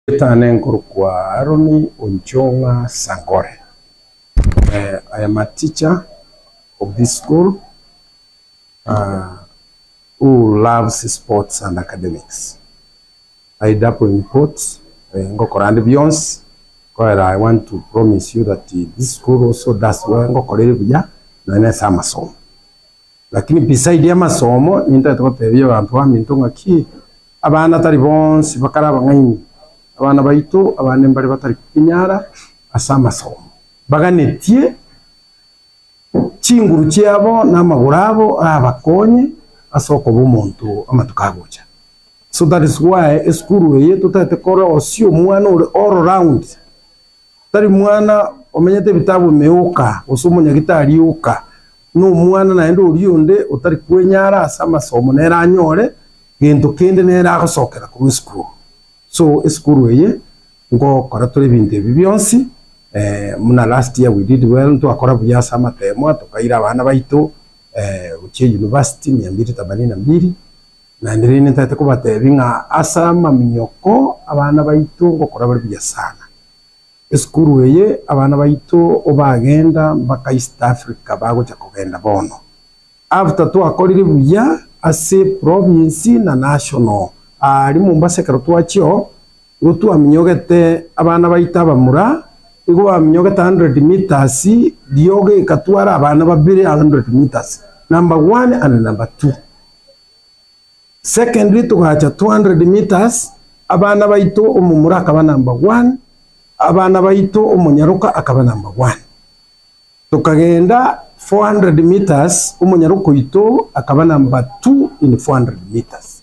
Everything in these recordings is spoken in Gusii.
Etane nkorokwa Aaron Onchong'a Sankore. I am a teacher of this school who loves sports and academics. I dabble in sports, ngokora ande bionsi, koera I want to promise you that this school also does well, ngokora ere buya nonya ase amasomo. Lakini beside amasomo nintagete gotebia abanto baminto ng'aki, abana tari bonsi bakare abang'aini, abana baito abande mbare batari kobinyara ase amasomo, baganetie chinguru chiabo na amagoro abo arabakonye ase okoba omonto amatuko agocha. So that is why esukuru eye totagete korosia omwana ore all round. Tari mwana omenyete ebitabu ime oka, gose omonyagitari oka, na omwana naende oria onde otari kwenyara ase amasomo nere anyore gento kende nere agosokera korwa esukuru. So esukuru eye ngokora tore ebinto ebi bionsi, buna last year we did well, ntwakora buya ase amatemwa, tokaira abana baito gochia university mia mbili themanini na mbili, naende rende ntagete kobatebia ng'a ase amaminyoko abana baito ngokora bare buya sana. Esukuru eye abana baito obagenda mpaka East Africa bagocha kogenda bono. After twakorire buya ase province na national aaria Mombasa ekero twachia oo, igo twaminyogete abana baito abamura, igo baminyogete 100 meters riogo ekatwara abana babere 100 meters, number one and number two. Secondly togacha 200 meters, abana baito omomura akaba number one, abana baito omonyaroka akaba number one. Tokagenda 400 meters, omonyaroka oito akaba number two in 400 meters.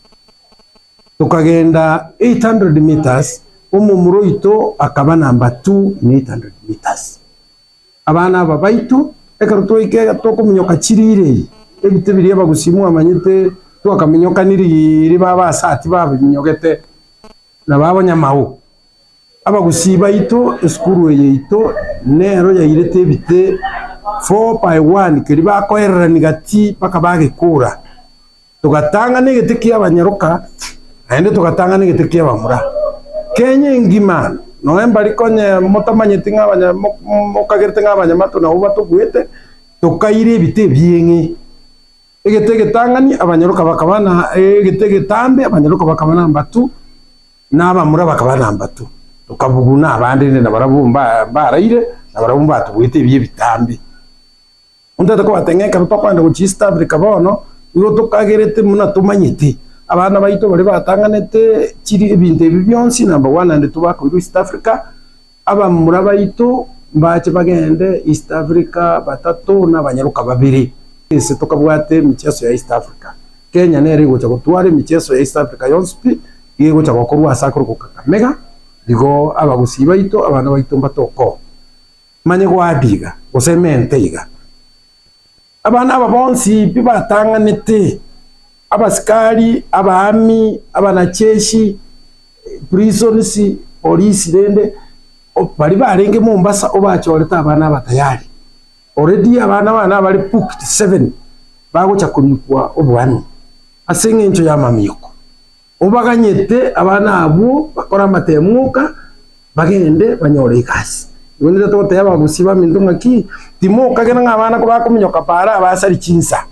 Tokagenda 800 meters, omomura oito akaba number two in 800 meters. Abana aba baito, ekero twaika iga tokominyoka chiriri eye, ebite biria abagusii mwamanyete twakaminyokaniri baba asati babinyogete na baba nyamao. Abagusii baito esukuru eye yaito nero yairete ebite four by one keria bakoererania gati mpaka bagekora. Togatang'ana egete ki'abanyaroka, naende togatang'ana egete ki'abamura. Kenya engima, nonya mbari konye motamanyeti ng'a abanya mokagerete ng'a abanyamato nabwo batobuete, tokaira ebite ebieng'e. Egete egetang'ani abanyaroka bakaba na egete egetambe abanyaroka bakaba number two, na abamura bakaba number two. Tokabuguna abande rende nabarabwo mba mbaraire, nabarabwo mbatobuete ebi ebitambe. Ontagete kobata ng'a ekero tokogenda gochia East Africa bono, nigo tokagerete buna tomanyete, abana baito baria batang'anete chiri ebinto ebi bionsi number one naende tobakoirwa East Africa, abamura baito mbache bagende East Africa batato na abanyaroka babere. Ase tokabwate emicheso ya East Africa, Kenya nere egocha gotwara emicheso ya East Africa yonsi pi, iga egocha gokorwa ase akorokwa Kakamega, igo abagusii baito abana baito mbatokoo. Manye goadia iga, gose emente iga. Abana aba bonsi pi batang'anete, abasikari, abaami, abanacheshi, prisons, polisi rende, baria barenge Mombasa obachorete abana aba tayari. Already abana bane abare booked seven, bagocha korikwa oboami, ase eng'encho y'amamioko. Obaganyete abana abwo bakore amatemo oka, bagende banyore egasi. Igo nigo togotebia abagusii baminto ng'aki, timokagera ng'a abana kobakominyoka paara abasari chinsa.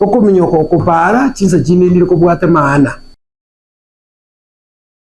Okominyoka oko paara, chinsa chinde ndire kobwate maana.